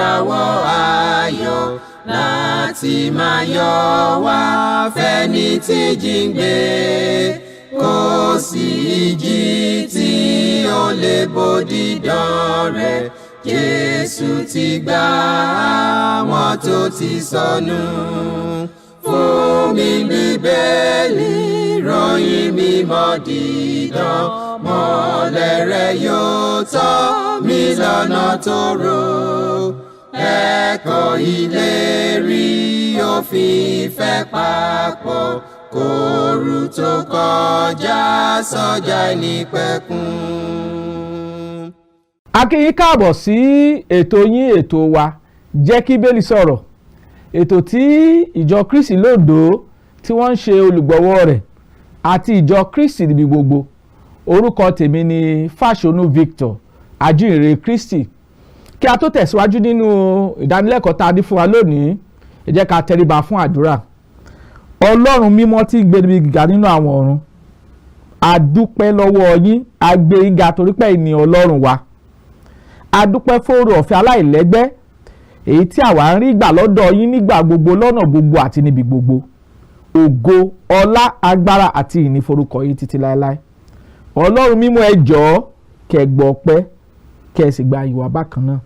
Ìràwọ̀ ayọ̀ láti máa yọ wá fẹ́ni tí jíǹgbé. Kò sí ìjì tí ó lè bo dídán rẹ̀. Jésù ti gbà àwọn tó ti sọnù. Fún mi Bíbélì, ròyìn mímọ́ dídán, mọ́lẹ̀ rẹ̀ yóò tọ́ mi lọ́nà tó rò. Ẹ̀kọ́ ìlérí òfin ìfẹ́ papọ̀ kóoru tó kọjá sọ́jà ìnípẹ̀kun. A kí yín káàbọ̀ sí ètò yín, ètò wa, Jẹ́ kí Bíbélì Sọ̀rọ̀, ètò tí Ìjọ Kristi lóńdó tí wọ́n ń ṣe olùgbọ̀wọ́ rẹ̀ àti Ìjọ Kristi níbi gbogbo. Orúkọ tèmi ni Fáṣọnù Victor, ajínrere Kristi. Kí a tó tẹ̀síwájú nínú ìdánilẹ́kọ̀ọ́ tá a ní fún wa lónìí, ẹ jẹ́ ká tẹríba fún àdúrà. Ọlọ́run mímọ́ tí ń gbé níbi gíga nínú àwọn ọ̀run, a dúpẹ́ lọ́wọ́ yín, a gbé yín ga torí pé ẹ̀yin ni Ọlọ́run wa. A dúpẹ́ fóore ọ̀fẹ́ aláìlẹ́gbẹ́ èyí tí àwa ń rí gbà lọ́dọ̀ yín nígbà gbogbo, lọ́nà gbogbo àti níbi gbogbo. Ògo, ọlá, agbára àti ìní forúkọ yín títí láéláé. Ọlọ́run mímọ́, ẹ jọ̀ọ́, kẹ́ gbọ́ ọpẹ́, kẹ́ ẹ sì gba ìwà bákan náà.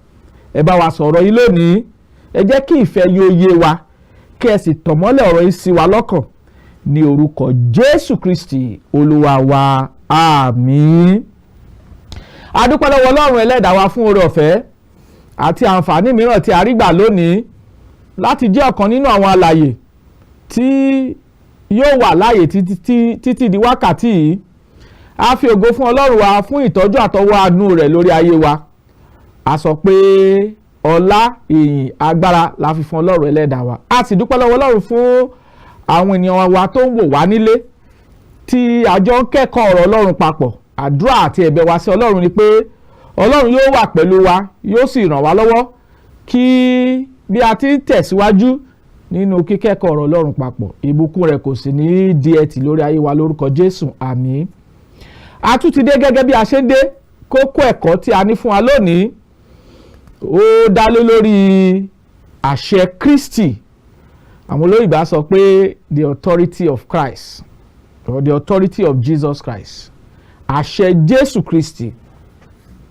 Ẹ bá wa sọ̀rọ̀ yín lónìí, ẹ jẹ́ kí ìfẹ́ yóò yé wa, kí ẹ sì tọ̀mọ́lẹ̀ ọ̀rọ̀ yín sí wa lọ́kàn, ní orúkọ Jésù Kristi Olúwa wa, àmín. A dúpẹ́ lọ́wọ́ Ọlọ́run ẹlẹ́dàá wa fún oore ọ̀fẹ́ àti àǹfààní mìíràn tí a rí gbà lónìí láti jẹ́ ọ̀kan nínú àwọn alàyè tí yóò wà láàyè títí di wákàtí yìí. A fi ògo fún Ọlọ́run wa fún ìtọ́jú àtọwọ́ àánú rẹ̀ lórí ayé wa. A sọ pé ọlá, ìyìn, agbára la fi fún Ọlọ́run ẹlẹ́dàá wa. A sì dúpẹ́ lọ́wọ́ Ọlọ́run fún àwọn ènìyàn wa tó ń wò wá nílé tí a jọ ń kẹ́kọ̀ọ́ ọ̀rọ̀ Ọlọ́run papọ̀. Àdúrà àti ẹ̀bẹ̀ wa sí Ọlọ́run ni pé Ọlọ́run yóò wà pẹ̀lú wa, yóò sì ràn wá lọ́wọ́ kí bí a ti ń tẹ̀síwájú nínú kíkẹ́kọ̀ọ́ ọ̀rọ̀ Ọlọ́run papọ̀, ìbùkún rẹ̀ kò sì ní í di ẹtì lórí ayé wa, lórúkọ Jésù, àmín. A tún ti dé gẹ́gẹ́ bí a ṣe ń dé. Kókó ẹ̀kọ́ tí a ní fún wa lónìí, ó dá lé lórí àṣẹ Kristi. Àwọn olóyìnbá sọ pé the authority of Christ or the authority of Jesus Christ, àṣẹ Jésù Kristi.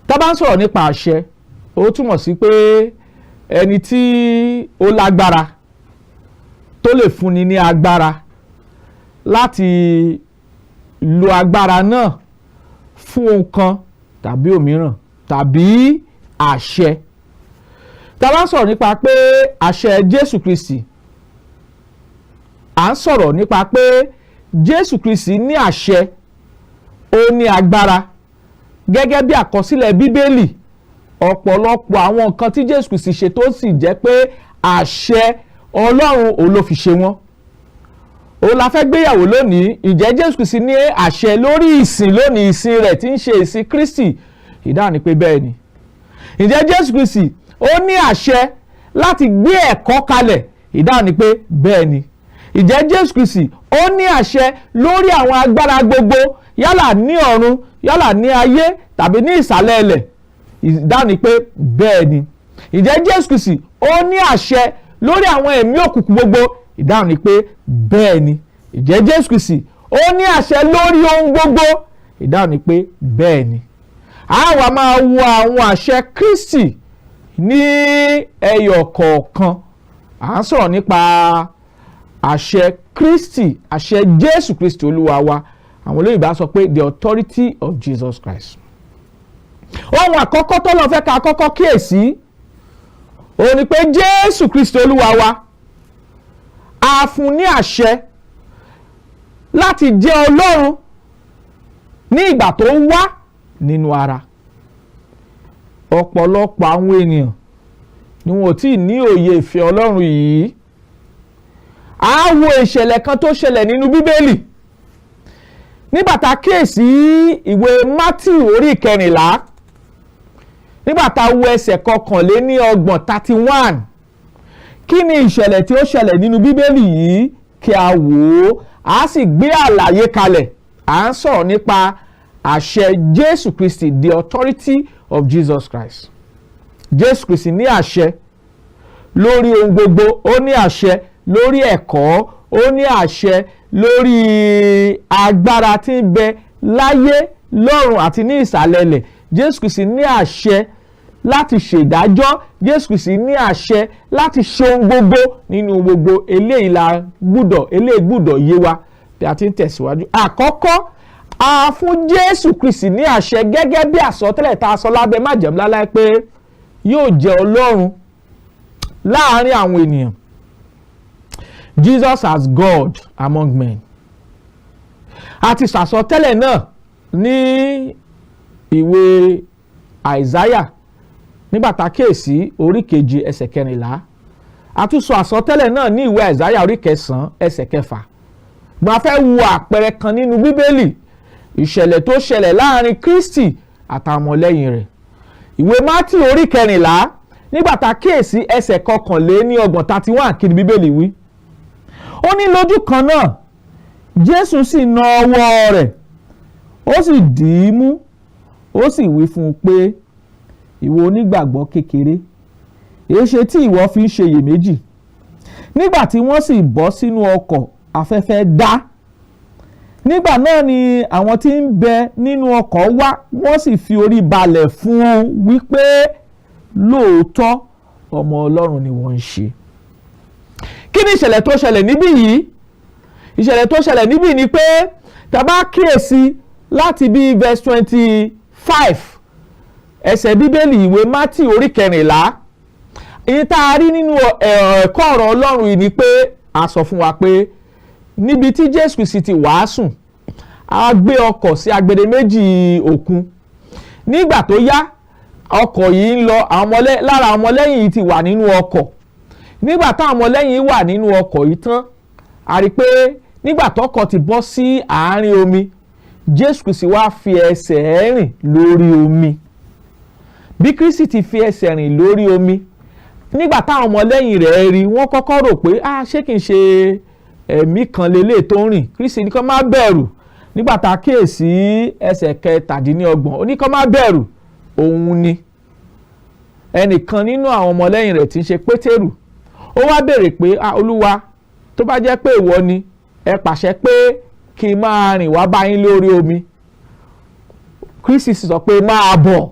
Tá bá ń sọ̀rọ̀ nípa àṣẹ, ó túmọ̀ sí pé ẹni tí ó lágbára, tó lè fúnni ní agbára láti lo agbára náà fún ohun kan tàbí òmíràn, tàbí àṣẹ. Tá bá ń sọ̀rọ̀ nípa pé àṣẹ Jésù Kristi, à ń sọ̀rọ̀ nípa pé Jésù Kristi ní àṣẹ, ó ní agbára gẹ́gẹ́ bí àkọsílẹ̀ Bíbélì. Ọ̀pọ̀lọpọ̀ àwọn nǹkan tí Jésù Kristi ṣe tó sì jẹ́ pé àṣẹ Ọlọ́run òun ló fi ṣe wọ́n, òun la fẹ́ gbéyàwó lónìí. Ǹjẹ́ Jésù Kristi ní àṣẹ lórí ìsìn lónìí, ìsìn rẹ̀ tí ń ṣe ìsìn Kristi? Ìdáhùn ni pé bẹ́ẹ̀ ni. Ǹjẹ́ Jésù Kristi ó ní àṣẹ láti gbé ẹ̀kọ́ kalẹ̀? Ìdáhùn ni pé bẹ́ẹ̀ ni. Ǹjẹ́ Jésù Kristi ó ní àṣẹ lórí àwọn agbára gbogbo, yálà ní ọ̀run, yálà ní ayé tàbí ní ìsàlẹ̀ ilẹ̀? Ìdáhùn ni pé bẹ́ẹ̀ ni. Ǹjẹ́ Jésù Kristi ó ní àṣẹ lórí àwọn ẹ̀mí òkùnkùn gbogbo? Ìdáhùn ni pé bẹ́ẹ̀ ni. Ǹjẹ́ Jésù Kristi ó ní àṣẹ lórí ohun gbogbo? Ìdáhùn ni pé bẹ́ẹ̀ ni. A wá máa wo àwọn àṣẹ Kristi ní ẹyọ kọ̀ọ̀kan. À ń sọ̀rọ̀ nípa àṣẹ Kristi, àṣẹ Jésù Kristi Olúwa wa. Àwọn olóyìnbá sọ pé the authority of Jesus Christ. Ohun àkọ́kọ́ tó lọ fẹ́ ká kọ́kọ́ kíyèsí òun ni pé Jésù Kristi Olúwa wa, a fún ní àṣẹ láti jẹ́ Ọlọ́run ní ìgbà tó wá nínú ara. Ọ̀pọ̀lọpọ̀ àwọn ènìyàn ni wọn ò tí ì ní òye ìfẹ́ Ọlọ́run yìí. A wo ìṣẹ̀lẹ̀ kan tó ṣẹlẹ̀ nínú Bíbélì nígbà tá a kíyèsí ìwé Matthew orí 14, nígbà tá a wo ẹsẹ̀ 31, 31. Kí ni ìṣẹ̀lẹ̀ tí ó ṣẹlẹ̀ nínú Bíbélì yìí? Kí a wò ó, a sì gbé àlàyé kalẹ̀. À ń sọ̀rọ̀ nípa àṣẹ Jésù Kristi, the authority of Jesus Christ. Jésù Kristi ní àṣẹ. lórí ohun gbogbo, ó ní àṣẹ lórí ẹ̀kọ́, ó ní àṣẹ lórí agbára tí ń bẹ láyé, lọ́run àti ní ìsàlẹ̀ ilẹ̀. Jésù Kristi ní àṣẹ láti ṣèdájọ́. Jésù Kristi ní àṣẹ láti ṣe ohun gbogbo nínú gbogbo. Eléyìí la gbúdọ̀, eléyìí gbúdọ̀ yé wa bí a ti ń tẹ̀síwájú. Àkọ́kọ́, a fún Jésù Kristi ní àṣẹ gẹ́gẹ́ bí àsọtẹ́lẹ̀ tá a sọ lábẹ́ májẹ̀mú láláì pé yóò jẹ́ Ọlọ́run láàárín àwọn ènìyàn. Jesus as God among men. A ti sàsọtẹ́lẹ̀ náà ní ìwé Àìsáyà nígbà tá a kíyèsí orí 7 ẹsẹ̀ 14. A tún sọ àsọtẹ́lẹ̀ náà ní ìwé Àìsáyà orí 9 ẹsẹ̀ 6. Gba fẹ́ wo àpẹẹrẹ kan nínú Bíbélì, ìṣẹ̀lẹ̀ tó ṣẹlẹ̀ láàrin Kristi àtàwọn ọmọlẹ́yìn rẹ̀. Ìwé Mátì orí 14, nígbà tá a kíyèsí ẹsẹ̀ 31, 31, kí ni Bíbélì wí? Ó ní, lójú kan náà, Jésù sì na ọwọ́ rẹ̀, ó sì dì í mú, ó sì wí fún un pé, "Ìwọ onígbàgbọ́ kékeré, èéṣe tí ìwọ fi ń ṣe iyèméjì?" Nígbà tí wọ́n sì bọ́ sínú ọkọ̀, afẹ́fẹ́ dá. Nígbà náà ni àwọn tí ń bẹ nínú ọkọ̀ wá, wọ́n sì fi orí balẹ̀ fún un wípé, "Lóòótọ́, ọmọ Ọlọ́run ni wọ́n ń ṣe." Kí ni ìṣẹ̀lẹ̀ tó ṣẹlẹ̀ níbí yìí? Ìṣẹ̀lẹ̀ tó ṣẹlẹ̀ níbí ni pé, tá bá kíyèsí láti bí verse 25 ẹsẹ̀ Bíbélì ìwé Mátì orí 14, èyí tá a rí nínú ẹ̀kọ́ ọ̀rọ̀ Ọlọ́run yìí ni pé a sọ fún wa pé níbi tí Jésù Kristi ti wàásùn, a gbé ọkọ̀ sí agbede méjì òkun. Nígbà tó yá, ọkọ̀ yìí ń lọ, lára àwọn ọmọlẹ́yìn yìí ti wà nínú ọkọ̀. Nígbà táwọn ọmọlẹ́yìn wà nínú ọkọ̀ yìí tán, a rí i pé nígbà tọ́kọ̀ ti bọ́ sí àárín omi, Jésù Kristi wá fi ẹsẹ̀ rìn lórí omi. Bí Kristi ti fi ẹsẹ̀ rìn lórí omi, nígbà táwọn ọmọlẹ́yìn rẹ̀ rí, wọ́n kọ́kọ́ rò pé, "Ah, ṣé kìí ṣe ẹ̀mí kan lélẹ̀ tó ń rìn?" Kristi ní kó má bẹ̀rù. Nígbà tá a kíyèsí ẹsẹ̀ 27, ó ní kó má bẹ̀rù, òun ni. Ẹnìkan nínú àwọn ọmọlẹ́yìn rẹ̀ tí ń ṣe Pétérù, ó wá béèrè pé, "Ah, Olúwa, tó bá jẹ́ pé ìwọ ni, ẹ pàṣẹ pé kí n máa rìn wá bá yín lórí omi." Kristi sì sọ pé, "Máa bọ̀."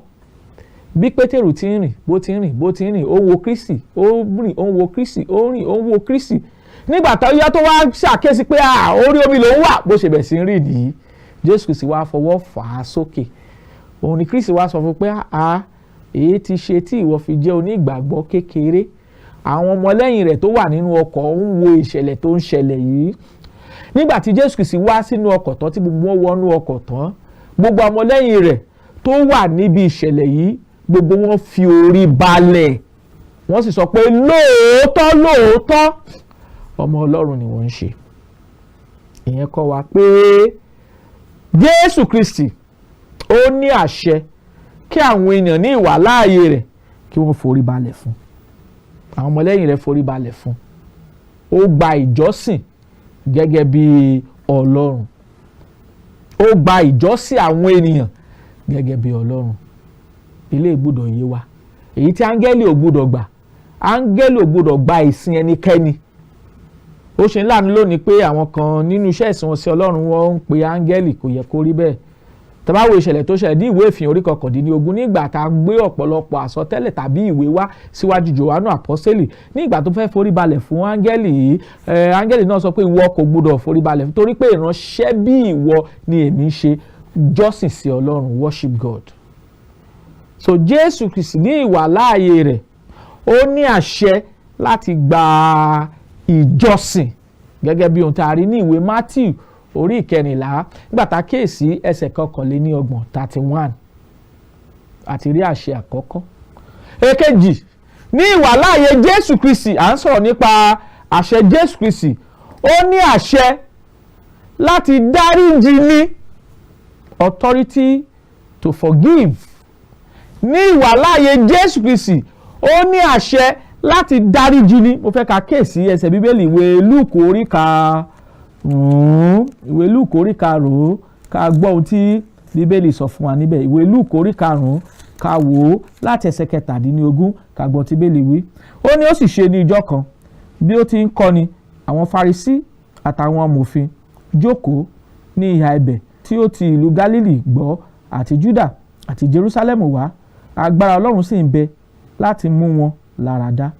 Bí Pétérù ti ń rìn, bó ti ń rìn, bó ti ń rìn, ó ń wo Kristi, ó ń rìn, ó ń wo Kristi, ó ń rìn, ó ń wo Kristi. Nígbà tó yá, tó wá ṣàkíyèsí pé orí omi lòún wà, bó ṣe bẹ̀ sí ń rìn nìyí. Jésù Kristi wá fọwọ́ fà á sókè. Òun ni Kristi wá sọ fún pé, "Èyí ti ṣe tí ìwọ fi jẹ́ onígbàgbọ́ kékeré?" Àwọn ọmọlẹ́yìn rẹ̀ tó wà nínú ọkọ̀ ń wo ìṣẹ̀lẹ̀ tó ń ṣẹlẹ̀ yìí. Nígbà tí Jésù Kristi wá sínú ọkọ̀ tán, tí gbogbo wọn wọnú ọkọ̀ tán, gbogbo ọmọlẹ́yìn rẹ̀ tó wà níbi ìṣẹ̀lẹ̀ yìí, gbogbo wọn fi orí balẹ̀, wọ́n sì sọ pé, "Lóòótọ́ lóòótọ́, ọmọ Ọlọ́run ni wọ́n ń ṣe." Ìyẹn kọ́ wa pé Jésù Kristi, ó ní àṣẹ kí àwọn èèyàn ní ìwà láàyè rẹ̀ kí wọ́n forí balẹ̀ fún. Àwọn ọmọlẹ́yìn rẹ̀ forí balẹ̀ fún. Ó gba ìjọsìn gẹ́gẹ́ bí Ọlọ́run. Ó gba ìjọsìn àwọn ènìyàn gẹ́gẹ́ bí Ọlọ́run. Ilé gbọ́dọ̀ yé wa. Èyí tí áńgẹ́lì ò gbọ́dọ̀ gbà, áńgẹ́lì ò gbọ́dọ̀ gba ìsìn ẹnikẹ́ni. Ó ṣe ńláàánú lónìí pé àwọn kan nínú iṣẹ́ ìsìn wọn sí Ọlọ́run, wọ́n ń pe áńgẹ́lì. Kò yẹ kó rí bẹ́ẹ̀. Tá bá wo ìṣẹ̀lẹ̀ tó ṣẹlẹ̀ ní ìwé Ìfihàn orí 19, nígbà tá a gbé ọ̀pọ̀lọpọ̀ àsọtẹ́lẹ̀ tàbí ìwé wá síwájú Jòhánù àpọ́sẹ́lì, nígbà tó fẹ́ forí balẹ̀ fún áńgẹ́lì yìí, áńgẹ́lì náà sọ pé, "Ìwọ kò gbọdọ̀ forí balẹ̀ fún, torí pé ìránṣẹ́ bí ìwọ ni èmi ń ṣe. Jọ́sìn sí Ọlọ́run." Worship God. So Jésù Kristi ní ìwà láàyè rẹ̀, ó ní àṣẹ láti gba ìjọsìn gẹ́gẹ́ bí ohun tá a rí ní ìwé Matthew orí 14, nígbà tá a kíyèsí ẹsẹ̀ 31, 31. Àti rí àṣẹ àkọ́kọ́. Èkejì, ní ìwàláàyè Jésù Kristi, à ń sọ̀rọ̀ nípa àṣẹ Jésù Kristi, ó ní àṣẹ láti dáríjì ní, authority to forgive. Ní ìwàláàyè Jésù Kristi, ó ní àṣẹ láti dáríjì ní. Mo fẹ́ ka kíyèsí ẹsẹ̀ Bíbélì, ìwé Lúùkù orí 5, ìwé Lúùkù orí 5, ká gbọ́ ohun tí Bíbélì sọ fún wa níbẹ̀. Ìwé Lúùkù orí 5. Ká wò ó láti ẹsẹ̀ 17, ká gbọ́ tí Bíbélì wí. Ó ní, ó sì ṣe ní ijọ́ kan, bí ó ti ń kọ́ni, àwọn Farisí àtàwọn amòfin jókòó ní ìhà ibẹ̀, tí ó ti ìlú Gálílì gbọ́ àti Júdà àti Jerúsálẹ́mù wá. Agbára Ọlọ́run sì ń bẹ láti mú wọn lára dá.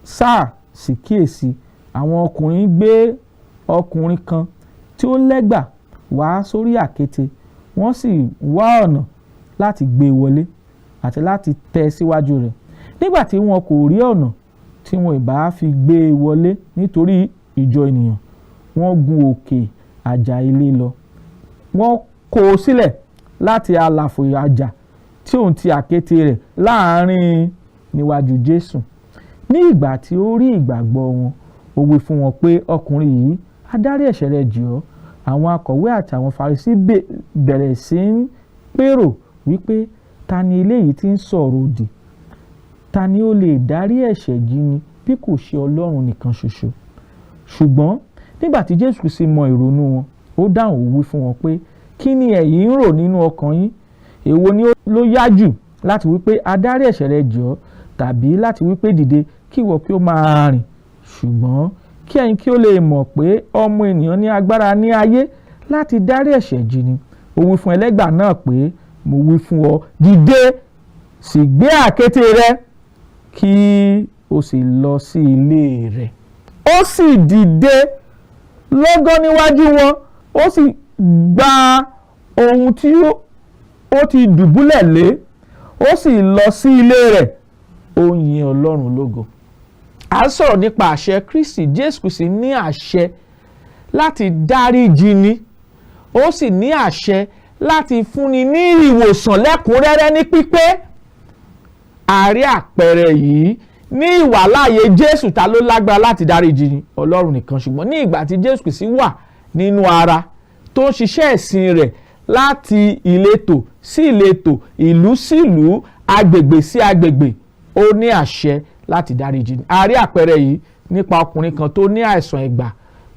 Sáà sì kíyèsí, àwọn ọkùnrin gbé ọkùnrin kan tí ó lẹ́gbà wá sórí àkéte. Wọ́n sì wá ọ̀nà láti gbé e wọlé àti láti tẹ́ síwájú rẹ̀. Nígbà tí wọn kò rí ọ̀nà tí wọn ìbá fi gbé e wọlé nítorí ìjọ ènìyàn, wọ́n gun òkè àjà ilé lọ. Wọ́n kó o sílẹ̀ láti àlàfo àjà tí òun ti àkéte rẹ̀ láàrin níwájú Jésù. Ní ìgbà tí ó rí ìgbàgbọ́ wọn, ó wí fún wọn pé, "Ọkùnrin yìí, a dárí ẹ̀ṣẹ̀ rẹ jì ọ́." Àwọn akọ̀wé àti àwọn Farisí bẹ̀rẹ̀ sí ń pérò wípé, "Ta ni eléyìí tí ń sọ̀rọ̀ òdì? Ta ni ó lè dárí ẹ̀ṣẹ̀ jì ni bí kò ṣe Ọlọ́run nìkan ṣoṣo?" Ṣùgbọ́n nígbà tí Jésù sì mọ ìrònú wọn, ó dáhùn, ó wí fún wọn pé, "Kí ni ẹ̀yin ń rò nínú ọkàn yín? Èwo ni ló yá jù, láti wí pé, 'A dárí ẹ̀ṣẹ̀ rẹ jì ọ́,' tàbí láti wí pé, 'Dìde, kí ìwọ kí ó máa rìn'? Ṣùgbọ́n kí ẹ̀yin kí ó lè mọ̀ pé Ọmọ ènìyàn ní agbára ní ayé láti dárí ẹ̀ṣẹ̀ jì ni," ó wí fún ẹlẹ́gbà náà pé, "Mo wí fún ọ, dìde, sì gbé àkéte rẹ, kí o sì lọ sí ilé rẹ." Ó sì dìde lọ́gán níwájú wọn, ó sì gba ohun tí ó ti dùbúlẹ̀ lé, ó sì lọ sí ilé rẹ̀, ó yin Ọlọ́run lógo. À ń sọ̀rọ̀ nípa àṣẹ Kristi. Jésù Kristi ní àṣẹ láti dáríjì ni, ó sì ní àṣẹ láti fúnni ní ìwòsàn lẹ́kùnrẹ́rẹ́ ní pípé. Àrí àpẹẹrẹ yìí ní ìwàláàyè Jésù. Ta ló lágbára láti dáríjì ni? Ọlọ́run nìkan. Ṣùgbọ́n ní ìgbà tí Jésù Kristi wà nínú ara, tó ń ṣiṣẹ́ ẹ̀sìn rẹ̀ láti ìletò sí ìletò, ìlú sí ìlú, agbègbè sí agbègbè, ó ní àṣẹ láti dáríjì ni. A rí àpẹẹrẹ yìí nípa ọkùnrin kan tó ní àìsàn ẹ̀gbà.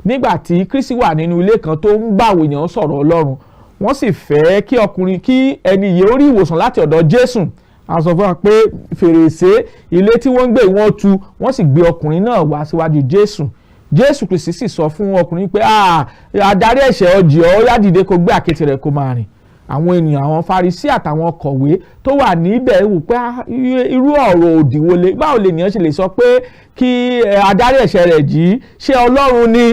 Nígbà tí Kristi wà nínú ilé kan tó ń bá àwọn èèyàn sọ̀rọ̀ Ọlọ́run, wọ́n sì fẹ́ kí ọkùnrin, kí ẹni yìí ó rí ìwòsàn láti ọ̀dọ̀ Jésù. A sọ fún wa pé fèrèsé ilé tí wọ́n ń gbé, wọ́n tú, wọ́n sì gbé ọkùnrin náà wá síwájú Jésù. Jésù Kristi sì sọ fún ọkùnrin pé, "Adarí ẹ̀ṣẹ̀ ọjì ọ́, ó yá, dìde, kó gbé àkéte rẹ̀, kó máa rìn." Àwọn ènìyàn, àwọn Farisí àtàwọn kọ̀wé tó wà níbẹ̀ wò pé, irú ọ̀rọ̀ òdì wo lè? Báwo lè nìyẹn ṣe lè sọ pé kí adarí ẹ̀ṣẹ̀ rẹ̀ jì? Ṣé Ọlọ́run ni?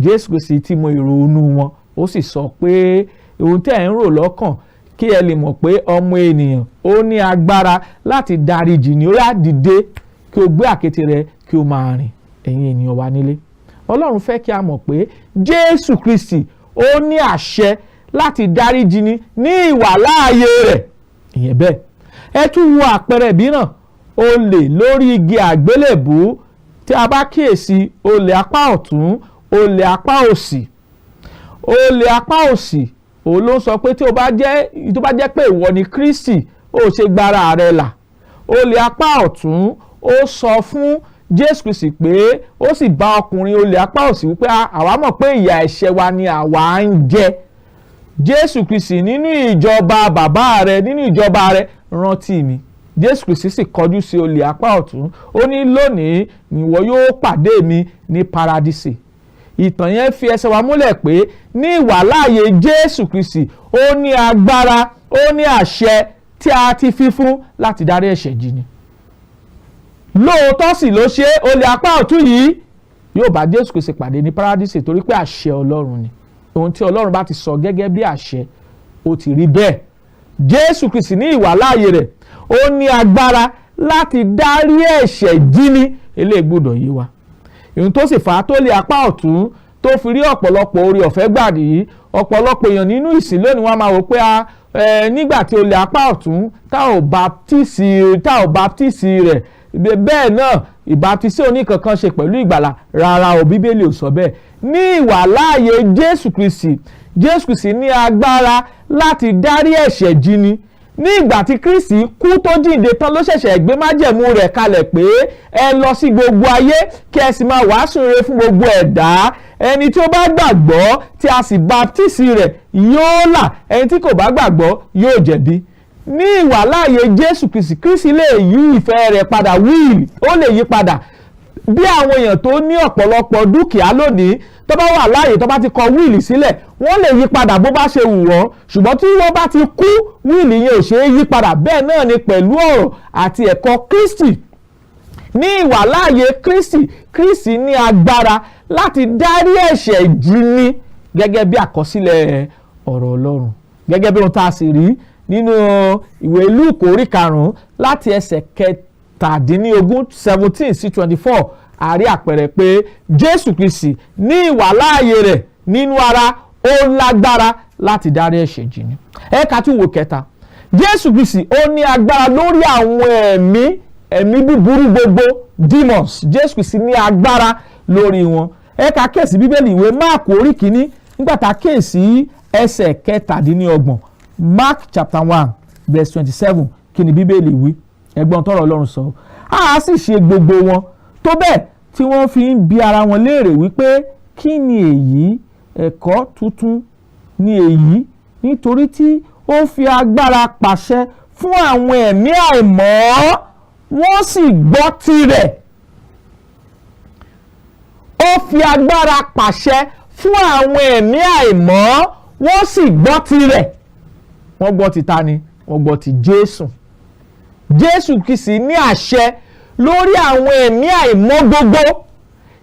Jésù Kristi ti mọ ìrònú wọn, ó sì sọ pé, "Ohun tẹ́ ẹ̀ ń rò lọ́kàn, kí ẹ lè mọ̀ pé Ọmọ ènìyàn ó ní agbára láti dáríjì ní, ó yá, dìde, kí o gbé àkéte rẹ, kí o máa rìn." Ẹ̀yin ènìyàn wa nílé, Ọlọ́run fẹ́ kí a mọ̀ pé Jésù Kristi, ó ní àṣẹ láti dáríjì ni ní ìwàláàyè rẹ̀. Ìyẹn bẹ́ẹ̀. Ẹ tún wo àpẹẹrẹ mìíràn, olè lórí igi àgbélébùú. Tí a bá kíyèsí, olè apá ọ̀tún, olè apá òsì. Olè apá òsì, òun ló ń sọ pé, tí o bá jẹ́ tó bá jẹ́ pé ìwọ ni Kristi, ó ṣe gbára rẹ là. Olè apá ọ̀tún, ó sọ fún Jésù Kristi pé, ó sì bá ọkùnrin olè apá òsì wípé, "Àwa mọ̀ pé ìyà ẹ̀ṣẹ̀ wa ni àwa ń jẹ. Jésù Kristi, nínú ìjọba bàbá rẹ, nínú ìjọba rẹ, rántí mi." Jésù Kristi sì kọjú sí olè apá ọ̀tún, ó ní, "Lónìí ìwọ yóò pàdé mi ní paradísè." Ìtàn yẹn fi ẹsẹ̀ wa múlẹ̀ pé ní ìwàláàyè Jésù Kristi, ó ní agbára, ó ní àṣẹ tí a ti fi fún láti dárí ẹ̀ṣẹ̀ jì ni. Lóòótọ́ sì ló ṣe. Olè apá ọ̀tún yìí yóò bá Jésù Kristi pàdé ní paradísè, torí pé àṣẹ Ọlọ́run ni. Ohun tí Ọlọ́run bá ti sọ gẹ́gẹ́ bí àṣẹ, ó ti rí bẹ́ẹ̀. Jésù Kristi ní ìwàláàyè rẹ̀, ó ní agbára láti dárí ẹ̀ṣẹ̀ jì ni. Eléyìí gbọ́dọ̀ yé wa. Ìhun tó sì fà á tó lè apá ọ̀tún tó fi rí ọ̀pọ̀lọpọ̀ orí ọ̀fẹ́ gbà nìyí. Ọ̀pọ̀lọpọ̀ èèyàn nínú ìsìn lónìí, wọ́n máa wò pé nígbà tí olè apá ọ̀tún tá ò baptisi rẹ̀, bẹ́ẹ̀ náà ìbaptisí oníkankan ṣe pẹ̀lú ìgbàlà. Rárá o, Bíbélì ò sọ bẹ́ẹ̀. Ní ìwàláàyè Jésù Kristi, Jésù Kristi ní agbára láti dárí ẹ̀ṣẹ̀ jì ni. Ní ìgbà tí Kristi kú tó jíǹde tán ló ṣẹ̀ṣẹ̀ gbé májẹ̀mú rẹ̀ kalẹ̀ pé, "Ẹ lọ sí gbogbo ayé, kí ẹ sì máa wàásù rere fún gbogbo ẹ̀dá. Ẹni tí ó bá gbàgbọ́ tí a sì baptisi rẹ̀ yóò là, ẹni tí kò bá gbàgbọ́ yóò jẹ̀bi." Ní ìwàláàyè Jésù Kristi, Kristi lè yí ìfẹ́ rẹ̀ padà, will, ó lè yí padà. Bí àwọn èèyàn tó ní ọ̀pọ̀lọpọ̀ dúkìá lónìí, tó bá wà láàyè, tó bá ti kọ will sílẹ̀, wọ́n lè yí padà bó bá ṣe wù wọ́n, ṣùgbọ́n tí wọ́n bá ti kú, will yẹn ò ṣe é yí padà. Bẹ́ẹ̀ náà ni pẹ̀lú ọ̀rọ̀ àti ẹ̀kọ́ Kristi. Ní ìwàláàyè Kristi, Kristi ní agbára láti dárí ẹ̀ṣẹ̀ jì ni, gẹ́gẹ́ bí àkọsílẹ̀ ọ̀rọ̀ Ọlọ́run, gẹ́gẹ́ bí ohun tá a sì rí nínú ìwé Lúùkù orí 5 láti ẹsẹ̀ 17, 17 sí 24. A rí àpẹẹrẹ pé Jésù Kristi ní ìwàláàyè rẹ̀ nínú ara, ó lágbára láti dárí ẹ̀ṣẹ̀ jì ni. Ẹ̀ka tún wò kẹta, Jésù Kristi ó ní agbára lórí àwọn ẹ̀mí búburú gbogbo, demons. Jésù Kristi ní agbára lórí wọn. Ẹ ká kíyèsí Bíbélì, ìwé Máàkù orí 1, nígbà tá a kíyèsí ẹsẹ̀ 27, Mark chapter 1 verse 27. Kí ni Bíbélì wí? Ẹ gbọ́ tọ́rọ̀ Ọlọ́run sọ. A sì ṣe gbogbo wọn tó bẹ́ẹ̀ tí wọ́n fi ń bi ara wọn léèrè wípé, "Kí ni èyí? Ẹ̀kọ́ tuntun ni èyí, nítorí tí ó fi agbára pàṣẹ fún àwọn ẹ̀mí àìmọ́, wọ́n sì gbọ́ tirẹ̀." Ó fi agbára pàṣẹ fún àwọn ẹ̀mí àìmọ́, wọ́n sì gbọ́ tirẹ̀. Wọ́n gbọ́ ti ta ni? Wọ́n gbọ́ ti Jésù. Jésù Kristi ní àṣẹ lórí àwọn ẹ̀mí àìmọ́ gbogbo.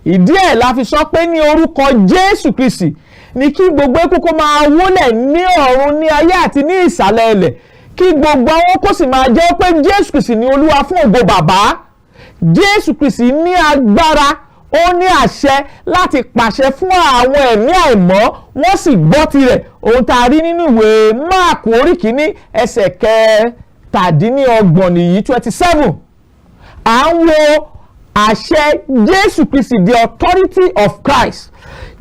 Ìdí ẹ̀ la fi sọ pé ní orúkọ Jésù Kristi ní kí gbogbo eékún kó máa wólẹ̀, ní ọ̀run, ní ayé àti ní ìsàlẹ̀ ilẹ̀, kí gbogbo àwọn kó sì máa jẹ́ pé Jésù Kristi ní Olúwa, fún ògo Bàbá. Jésù Kristi ní agbára, ó ní àṣẹ láti pàṣẹ fún àwọn ẹ̀mí àìmọ́, wọ́n sì gbọ́ tirẹ̀. Ohun tá a rí nínú ìwé Máàkù orí 1 ẹsẹ̀ 27 nìyí, 27. À ń wo àṣẹ Jésù Kristi, the authority of Christ.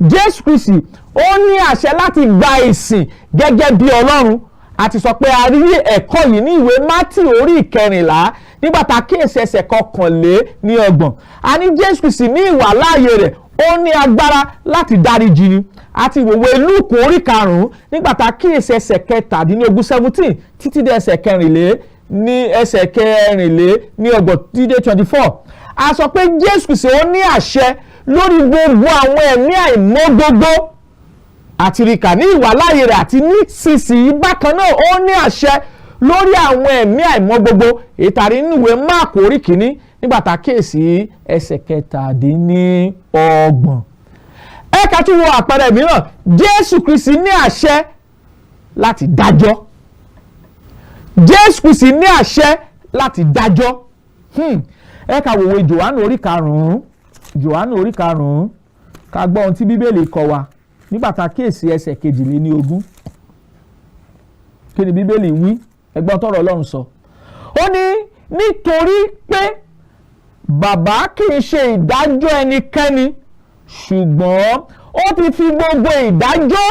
Jésù Kristi ó ní àṣẹ láti gba ìsìn gẹ́gẹ́ bí Ọlọ́run. A ti sọ pé a rí ẹ̀kọ́ yìí ní ìwé Mátì orí 14, nígbà tá a kíyèsí ẹsẹ̀ 31. A ní Jésù Kristi ní ìwà láàyè rẹ̀, ó ní agbára láti dáríjì ni. Àti ìwòwe Lúùkù orí 5, nígbà tá a kíyèsí ẹsẹ̀ 17, 17, títí dé ẹsẹ̀ kẹrìnlé ní ẹsẹ̀ 24 títí dé 24, a sọ pé Jésù Kristi ó ní àṣẹ lórí gbogbo àwọn ẹ̀mí àìmọ́ gbogbo àti ríkà ní ìwàláyé rẹ̀. Àti nísinsìnyí bákan náà, ó ní àṣẹ lórí àwọn ẹ̀mí àìmọ́ gbogbo, ìtàrí nínú ìwé Máàkù orí 1, nígbà tá a kíyèsí ẹsẹ̀ 27. Ẹ ká tún wo àpẹẹrẹ mìíràn. Jésù Kristi ní àṣẹ láti dájọ́. Jésù Kristi ní àṣẹ láti dájọ́. Ẹ ká wòwe Jòhánù orí 5, Jòhánù orí 5, ká gbọ́ ohun tí Bíbélì kọ́ wa nígbà tá a kíyèsí ẹsẹ̀ 22. Kí ni Bíbélì wí? Ẹ gbọ́ tọ́rọ̀ Ọlọ́run sọ. Ó ní, "Nítorí pé Bàbá kì í ṣe ìdájọ́ ẹnikẹ́ni, ṣùgbọ́n ó ti fi gbogbo ìdájọ́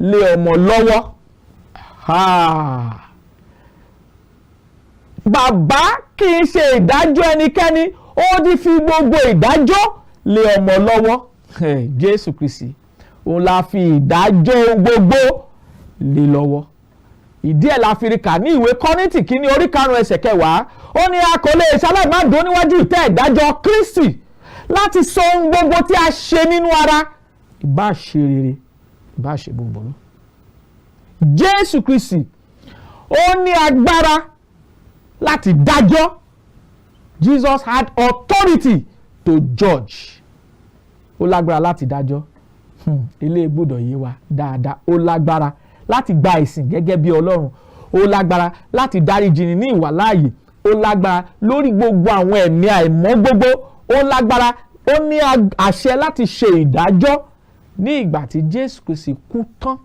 lé ọmọ lọ́wọ́." Ha. Bàbá kì í ṣe ìdájọ́ ẹnikẹ́ni, ó ti fi gbogbo ìdájọ́ lé ọmọ lọ́wọ́. Jésù Kristi òun la fi ìdájọ́ ohun gbogbo lé lọ́wọ́. Ìdí ẹ̀ la fi rí kà ní ìwé Kọ́ríńtì 1 orí 5 ẹsẹ̀ 10. Ó ní a kò lè ṣaláì má dúró níwájú ìtẹ́ ìdájọ́ Kristi láti sọ ohun gbogbo tí a ṣe nínú ara, ìbá ṣe rere, ìbá ṣe búburú. Jésù Kristi ó ní agbára láti dájọ́. Jesus had authority to judge. Ó lágbára láti dájọ́. Ilé gbọ́dọ̀ yé wa dáadáa. Ó lágbára láti gba ìsìn gẹ́gẹ́ bí Ọlọ́run, ó lágbára láti dáríjì ní ìwàláàyè, ó lágbára lórí gbogbo àwọn ẹ̀mí àìmọ́ gbogbo, ó lágbára, ó ní àṣẹ láti ṣe ìdájọ́. Ní ìgbà tí Jésù Kristi kú tán,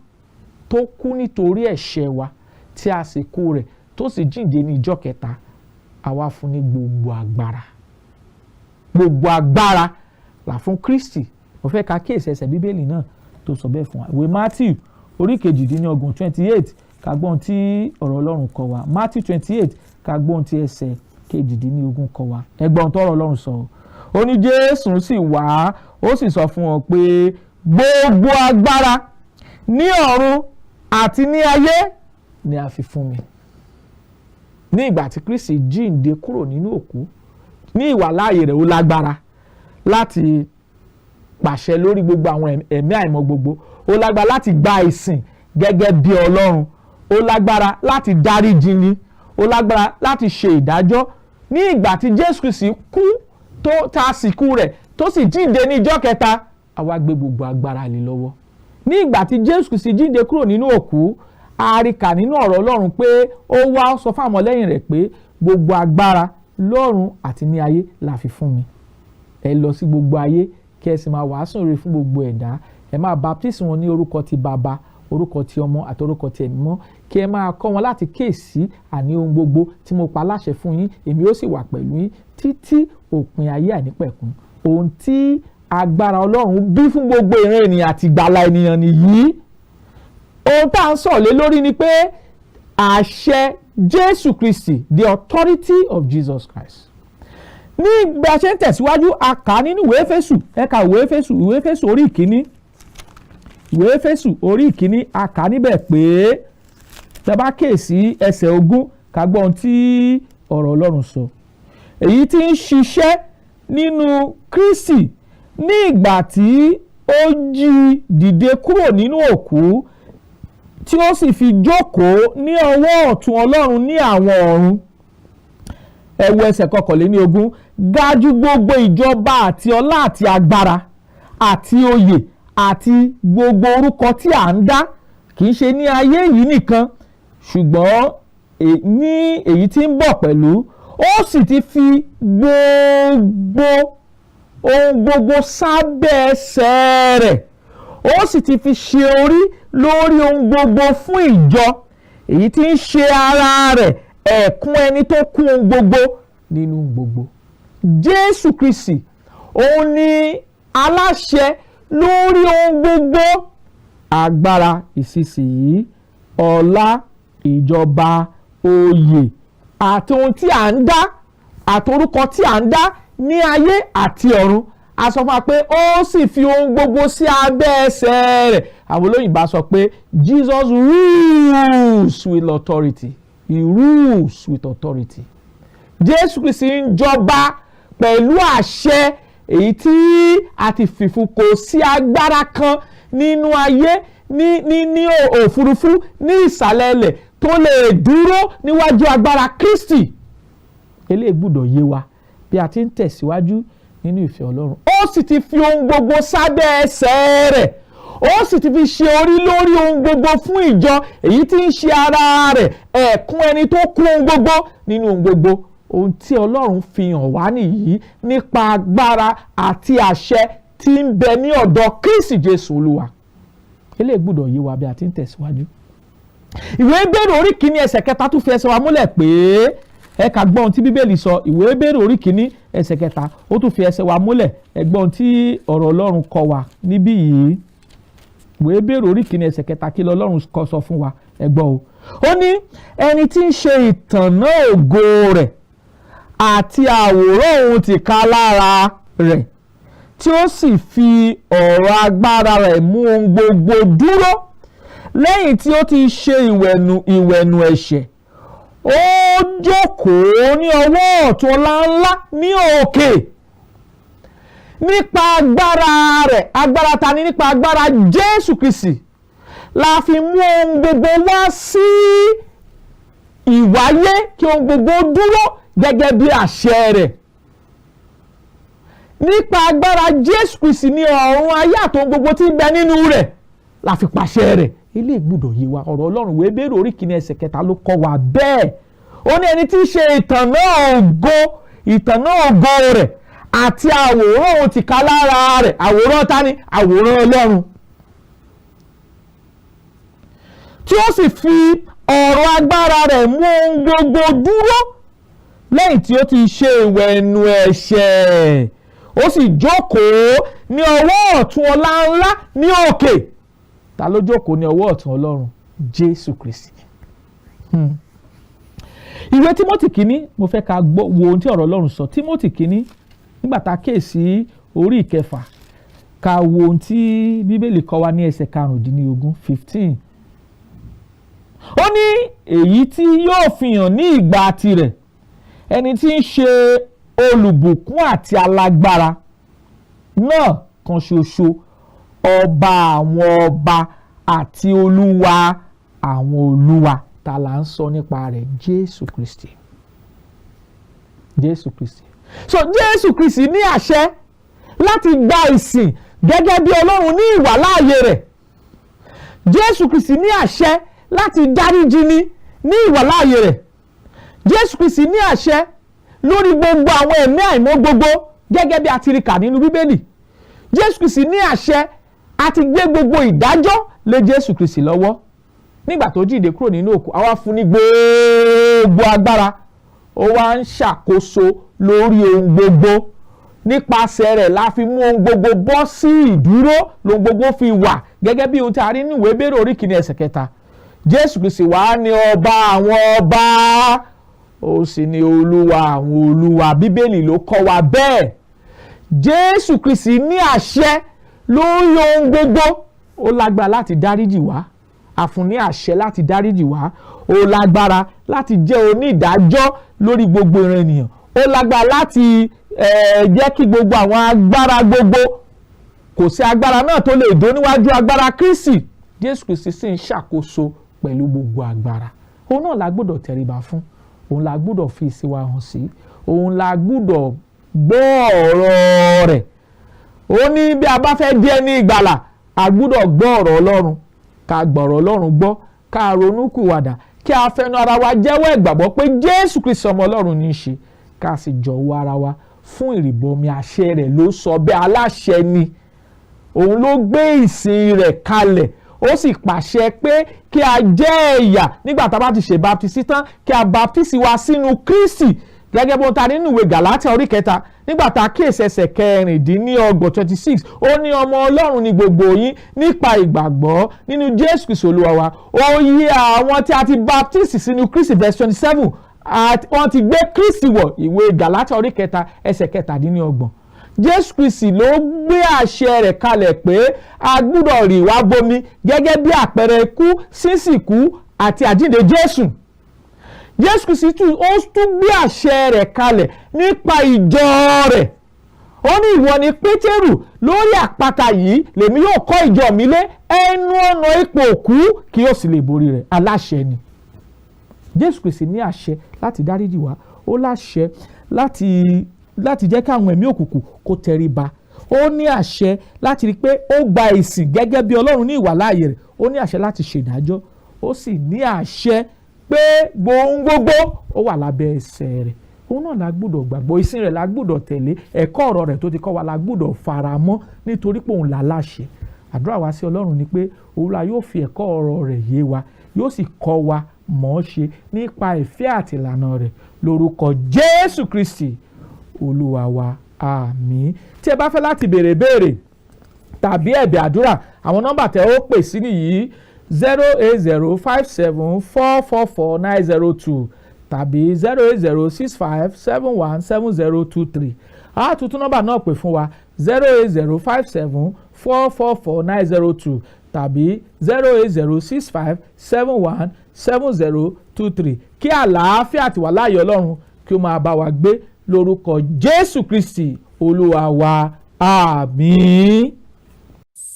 tó kú nítorí ẹ̀ṣẹ̀ wa, tí a sì kú rẹ̀, tó sì jíǹde ní ìjọ́ kẹta, àwa fún ní gbogbo agbára. Gbogbo agbára là fún Kristi. Mo fẹ́ ka kíyèsí ẹsẹ̀ Bíbélì náà tó sọ bẹ́ẹ̀ fún wa, ìwé Matthew orí 28, 28, ká gbọ́ ohun tí ọ̀rọ̀ Ọlọ́run kọ́ wa. Matthew 28, ká gbọ́ ohun tí ẹsẹ̀ 18 kọ́ wa. Ẹ gbọ́ ohun tọ́rọ̀ Ọlọ́run sọ. Ó ní Jésù sì wá, ó sì sọ fún wọn pé, "Gbogbo agbára ní ọ̀run àti ní ayé ni a fi fún mi." Ní ìgbà tí Kristi jíǹde kúrò nínú òkú, ní ìwàláàyè rẹ̀, ó lágbára láti pàṣẹ lórí gbogbo àwọn ẹ̀mí àìmọ́ gbogbo. Ó lágbára láti gba ìsìn gẹ́gẹ́ bí Ọlọ́run. Ó lágbára láti dáríjì ni. Ó lágbára láti ṣe ìdájọ́. Ní ìgbà tí Jésù Kristi kú, tó ta sìnkú rẹ̀, tó sì jíǹde ní ijọ́ kẹta, àwa gbé gbogbo agbára lé lọ́wọ́. Ní ìgbà tí Jésù Kristi jíǹde kúrò nínú òkú, a rí kà nínú ọ̀rọ̀ Ọlọ́run pé ó wá sọ fún àwọn ọmọlẹ́yìn rẹ̀ pé, "Gbogbo agbára lọ́run àti ní ayé la fi fún mi. Ẹ lọ sí gbogbo ayé, kí ẹ sì máa wàásù rere fún gbogbo ẹ̀dá. Ẹ máa baptisi wọn ní orúkọ ti Bàbá, orúkọ ti Ọmọ àti orúkọ ti Ẹ̀mí Mọ́, kí ẹ máa kọ́ wọn láti kíyèsí àní ohun gbogbo tí mo pa láṣẹ fún yín. Èmi ó sì wà pẹ̀lú yín títí òpin ayé àìnípẹ̀kun." Ohun tí agbára Ọlọ́run bí fún gbogbo ìran ènìyàn àti ìgbàlà ènìyàn nìyí. Ohun tá à ń sọ̀rọ̀ lé lórí ni pé àṣẹ Jésù Kristi, the authority of Jesus Christ. Ní bí a ṣe ń tẹ̀síwájú, a kà á nínú ìwé Éfésù. Ẹ ka ìwé Éfésù, ìwé Éfésù orí ìkíní, ìwé Éfésù orí ìkíní. A kà á níbẹ̀ pé, tẹ́ bá kíyèsí ẹsẹ̀ 20, ká gbọ́ ohun tí ọ̀rọ̀ Ọlọ́run sọ. Èyí tí ń ṣiṣẹ́ nínú Kristi ní ìgbà tí ó jí dìde kúrò nínú òkú, tí ó sì fi jókòó ní ọwọ́ ọ̀tún Ọlọ́run ní àwọn ọ̀run. Ẹ wo ẹsẹ̀ 21. Ga jù gbogbo ìjọba àti ọlá àti agbára àti oyè àti gbogbo orúkọ tí à ń dá, kì í ṣe ní ayé yìí nìkan, ṣùgbọ́n ní èyí tí ń bọ̀ pẹ̀lú. Ó sì ti fi gbogbo ohun gbogbo sábẹ́ ẹsẹ̀ rẹ̀, ó sì ti fi ṣe orí lórí ohun gbogbo fún ìjọ, èyí tí ń ṣe ara rẹ̀, ẹ̀kún ẹni tó kún ohun gbogbo nínú gbogbo. Jésù Kristi, òun ni aláṣẹ lórí ohun gbogbo, agbára ìsinsìnyí, ọlá, ìjọba, oyè àti ohun tí à ń dá àti orúkọ tí à ń dá ní ayé àti ọ̀run. A sọ fún wa pé ó sì fi ohun gbogbo sí abẹ́ ẹsẹ̀ rẹ̀. Àwọn olóyìnbá sọ pé Jesus rules with authority. He rules with authority. Jésù Kristi ń jọba pẹ̀lú àṣẹ èyí tí a ti fìfún. Kò sí agbára kan nínú ayé, ní òfurufú, ní ìsàlẹ̀ ilẹ̀ tó lè dúró níwájú agbára Kristi. Eléyìí gbọ́dọ̀ yé wa bí a ti ń tẹ̀síwájú nínú ìfẹ́ Ọlọ́run. Ó sì ti fi ohun gbogbo sábẹ́ ẹsẹ̀ rẹ̀, ó sì ti fi ṣe orí lórí ohun gbogbo fún ìjọ, èyí tí ń ṣe ara rẹ̀, ẹ̀kún ẹni tó kún ohun gbogbo nínú ohun gbogbo. Ohun tí Ọlọ́run fi hàn wá nìyí nípa agbára àti àṣẹ tí ń bẹ ní ọ̀dọ̀ Kristi Jésù Olúwa. Eléyìí gbọ́dọ̀ yé wa bí a ti ń tẹ̀síwájú. Ìwé Hébérù orí kìíní ẹsẹ̀ kẹta tún fi ẹsẹ̀ wa múlẹ̀ pé, ẹ ká gbọ́ ohun tí Bíbélì sọ. Ìwé Hébérù orí kìíní ẹsẹ̀ kẹta, ó tún fi ẹsẹ̀ wa múlẹ̀. Ẹ gbọ́ ohun tí ọ̀rọ̀ Ọlọ́run kọ́ wa níbí yìí. Ìwé Hébérù orí kìíní ẹsẹ̀ kẹta, kí lọ́lọ́run kọ́ sọ fún wa? Ẹ gbọ́ o. Ó ní, "Ẹni tí ń ṣe ìtànná ògo rẹ̀ àti àwòrán òun tìkálára rẹ̀, tí ó sì fi ọ̀rọ̀ agbára rẹ̀ mú ohun gbogbo dúró, lẹ́yìn tí ó ti ṣe ìwẹ̀nù ẹ̀ṣẹ̀, ó jókòó ní ọwọ́ ọ̀tún ọlá ńlá ní òkè." Nípa agbára rẹ̀, agbára ta ni? Nípa agbára Jésù Kristi la fi mú ohun gbogbo wá sí ìwáyé, kí ohun gbogbo dúró gẹ́gẹ́ bí àṣẹ rẹ̀. Nípa agbára Jésù Kristi ní ọ̀run, ayé àti ohun gbogbo tí ń bẹ nínú rẹ̀ la fi pàṣẹ rẹ̀. Eléyìí gbọ́dọ̀ yé wa. Ọ̀rọ̀ Ọlọ́run, ìwé Hébérù orí kìíní ẹsẹ̀ kẹta ló kọ́ wa bẹ́ẹ̀. Ó ní, ẹni tí í ṣe ìtànná ògo, ìtànná ògo rẹ̀ àti àwòrán òun tìkálára rẹ̀. Àwòrán ta ni? Àwòrán Ọlọ́run. Tí ó sì fi ọ̀rọ̀ agbára rẹ̀ mú ohun gbogbo dúró, lẹ́yìn tí ó ti ṣe ìwẹ̀nù ẹ̀ṣẹ̀, ó sì jókòó ní ọwọ́ ọ̀tún ọlá ńlá ní òkè. Ta ló jókòó ní ọwọ́ ọ̀tún Ọlọ́run? Jésù Kristi. Ìwé Tímótì kínní, mo fẹ́ ká gbọ́ wo ohun tí ọ̀rọ̀ Ọlọ́run sọ. Tímótì kínní, nígbà tá a kíyèsí orí ìkẹfà, ká wo ohun tí Bíbélì kọ́ wa ní ẹsẹ̀ 15, 15. Ó ní èyí tí yóò fi hàn ní ìgbà tirẹ̀, ẹni tí ń ṣe olùbùkún àti alágbára náà kan ṣoṣo, ọba àwọn ọba àti olúwa àwọn olúwa. Ta là ń sọ nípa rẹ̀? Jésù Kristi, Jésù Kristi. So Jésù Kristi ní àṣẹ láti gba ìsìn gẹ́gẹ́ bí Ọlọ́run ní ìwàláàyè rẹ̀. Jésù Kristi ní àṣẹ láti dáríjì ní ìwàláàyè rẹ̀. Jésù Kristi ní àṣẹ lórí gbogbo àwọn ẹ̀mí àìmọ́ gbogbo, gẹ́gẹ́ bí a ti rí kà nínú Bíbélì. Jésù Kristi ní àṣẹ àti gbé gbogbo ìdájọ́ lé Jésù Kristi lọ́wọ́. Nígbà tó jíǹde kúrò nínú òkú, àwa fún ní gbogbo agbára. Ó wá ń ṣàkóso lórí ohun gbogbo. Nípasẹ̀ rẹ̀ la fi mú ohun gbogbo bọ́ sí ìdúró, lohun gbogbo fi wà, gẹ́gẹ́ bí ohun tí a rí nínú ìwé Hébérù orí 1 ẹsẹ̀ 3. Jésù Kristi wá ní ọba àwọn ọba, ó sì ní olúwa àwọn olúwa. Bíbélì ló kọ́ wa bẹ́ẹ̀. Jésù Kristi ní àṣẹ lórí ohun gbogbo. Ó lágbára láti dáríjì wá, a fún ní àṣẹ láti dáríjì wá. Ó lágbára láti jẹ́ onídàájọ́ lórí gbogbo ìran ènìyàn. Ó lágbára láti jẹ́ kí gbogbo àwọn agbára gbogbo, kò sí agbára náà tó lè dó níwájú agbára Kristi. Jésù Kristi sì ń ṣàkóso pẹ̀lú gbogbo agbára. Òun náà la gbọ́dọ̀ tẹríba fún, òun la gbọ́dọ̀ fi ìsìn wa hàn sí, òun la gbọ́dọ̀ gbọ́ ọ̀rọ̀ rẹ̀. Ó ní bí a bá fẹ́ di ẹni ìgbàlà, a gbọ́dọ̀ gbọ́ ọ̀rọ̀ Ọlọ́run, ká gbọ́rọ̀ Ọlọ́run gbọ́, ká ronúpìwàdà, kí a fẹnu ara wa jẹ́wọ́ ìgbàgbọ́ pé Jésù Kristi ọmọ Ọlọ́run ní í ṣe, ká sì jọ̀wọ́ ara wa fún ìrìbọmi. Àṣẹ rẹ̀ ló sọ bẹ́ẹ̀. Aláṣẹ ni òun, ló gbé ìsìn rẹ̀ kalẹ̀. Ó sì pàṣẹ pé kí a jẹ́ ẹ̀yà nígbà tá a bá ti ṣe baptisi tán, kí a baptisi wa sínú Kristi, gẹ́gẹ́ bó ń ta nínú ìwé Gàlátíà orí 3, nígbà tá a kíyèsí ẹsẹ̀ 26, 26. Ó ní ọmọ Ọlọ́run ní gbogbo yín nípa ìgbàgbọ́ nínú Jésù Kristi Olúwa wa. Ó yí àwọn tí a ti baptisi sínú Kristi, verse 27, wọ́n ti gbé Kristi wọ̀. Ìwé Gàlátíà orí 3 ẹsẹ̀ 27. Jésù Kristi ló gbé àṣẹ rẹ̀ kalẹ̀ pé a gbúdọ̀ rì wá bomi gẹ́gẹ́ bí àpẹẹrẹ ikú, sísìnkú àti àjíǹde Jésù. Jésù Kristi tún, ó tún gbé àṣẹ rẹ̀ kalẹ̀ nípa ìjọ rẹ̀. Ó ní ìwọ ni Pétérù, lórí àpáta yìí lèmi yóò kọ́ ìjọ mi lé, ẹnu ọ̀nà ipò òkú kì yóò sì lè borí rẹ̀. Aláṣẹ ni Jésù Kristi. Ní àṣẹ láti dáríjì wá, ó láṣẹ láti jẹ́ kí àwọn ẹ̀mí òkùnkùn kó tẹríba, ó ní àṣẹ láti rí i pé ó gba ìsìn gẹ́gẹ́ bí Ọlọ́run ní ìwàláàyè rẹ̀, ó ní àṣẹ láti ṣèdájọ́, ó sì ní àṣẹ pé gbogbo ó wà lábẹ́ ẹsẹ̀ rẹ̀. Òun náà la gbọ́dọ̀ gbàgbọ́, ìsìn rẹ̀ la gbọ́dọ̀ tẹ̀lé, ẹ̀kọ́ ọ̀rọ̀ rẹ̀ tó ti kọ́ wa la gbọ́dọ̀ fara mọ́, nítorí pé òun là láṣẹ. Àdúrà wa sí Ọlọ́run ni pé Olúwa yóò fi ẹ̀kọ́ ọ̀rọ̀ rẹ̀ yé wa, yóò sì kọ́ wa mọ̀ ọ́ ṣe nípa ìfẹ́ àti ìlànà rẹ̀, lórúkọ Jésù Kristi Olúwa wa, àmín. Tí ẹ bá fẹ́ láti béèrè béèrè tàbí ẹ̀bẹ̀ àdúrà, àwọn nọ́mbà tẹ́ ó pè sí nìyí: 08057444902 tàbí 08065717023. A tún tún nọ́mbà náà pè fún wa: 08057444902 tàbí 08065717023. Kí àlàáfíà àti ìwàláàyè Ọlọ́run kí ó máa bá wa gbé, lórúkọ Jésù Kristi Olúwa wa, àmín.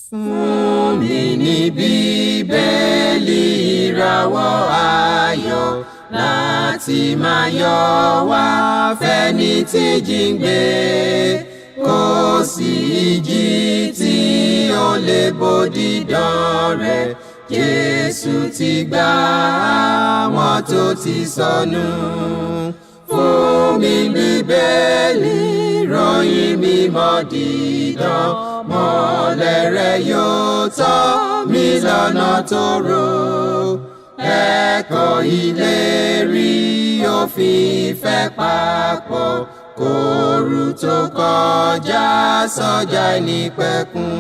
Fún mi ní Bíbélì, ìràwọ̀ ayọ̀ láti máa yọ wá fẹ́ni tí jíǹgbé. Kò sí ìjì tí ó lè bo dídán rẹ̀. Jésù ti gbà àwọn tó ti sọnù. Fún mi Bíbélì, ròyìn mímọ́ dídán, mọ́lẹ̀ rẹ̀ yóò tọ́ mi lọ́nà tó rò. Ẹ̀kọ́ ìlérí òfin ìfẹ́ papọ̀ kóoru tó kọjá sọ́jà ìnípẹ̀kun.